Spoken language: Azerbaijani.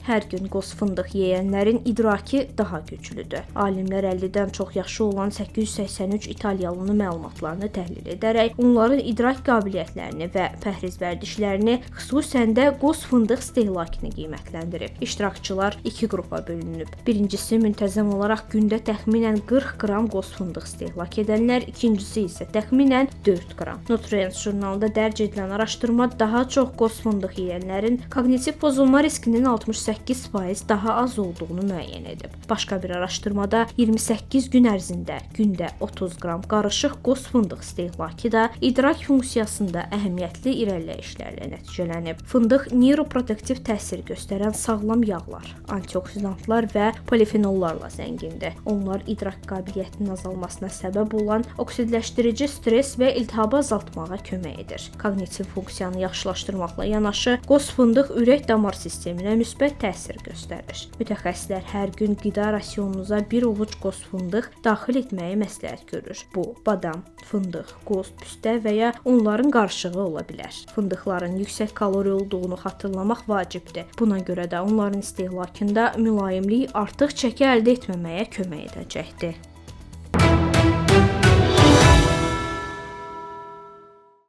Hər gün qoz fındıq yeyənlərin idraki daha güclüdür. Alimlər 50-dən çox yaşı olan 883 italiyalının məlumatlarını təhlil edərək onların idrak qabiliyyətlərini və pəhriz vərdişlərini, xüsusən də qoz fındıq istehlakını qiymətləndirib. İştirakçılar iki qrupa bölünüb. Birincisi müntəzəm olaraq gündə təxminən 40 qram qoz fındıq istehlak edənlər, ikincisi isə təxminən 4 qram. Nutrients jurnalında dərc edilən araşdırma daha çox qoz fındıq yeyənlərin koqnitiv pozulma riskinin 68% daha az olduğunu müəyyən edib. Başqa bir araşdırmada 28 gün ərzində gündə 30 qram qarışıq qoz fındıq istehlakı da idrak funksiyasında əhəmiyyətli irəliləyişlərlə nəticələnib. Fındıq neyroprotektiv təsir göstərən sağlam yağlar, antioksidantlar və polifenollarla zəngindir. Onlar idrak qabiliyyətinin azalmasına səbəb olan oksidləşdirici stress və iltihabı azaltmağa kömək edir. Koqnitiv funksiyanı yaxşılaşdırmaqla yanaşı, qoz fındıq ürək-damar sisteminə müsbət təsir göstərir. Mütəxəssislər hər gün qida rasionunuza bir ovuc qoz fındıq daxil etməyi məsləhət görür. Bu, badam, fındıq, qoz, püstə və ya onların qarışığı ola bilər. Fındıqların yüksək kalori olduğunu xatırlamaq vacibdir. Buna görə də onların istehlakında mülayimlik artıq çəki əldə etməməyə kömək edəcəkdir.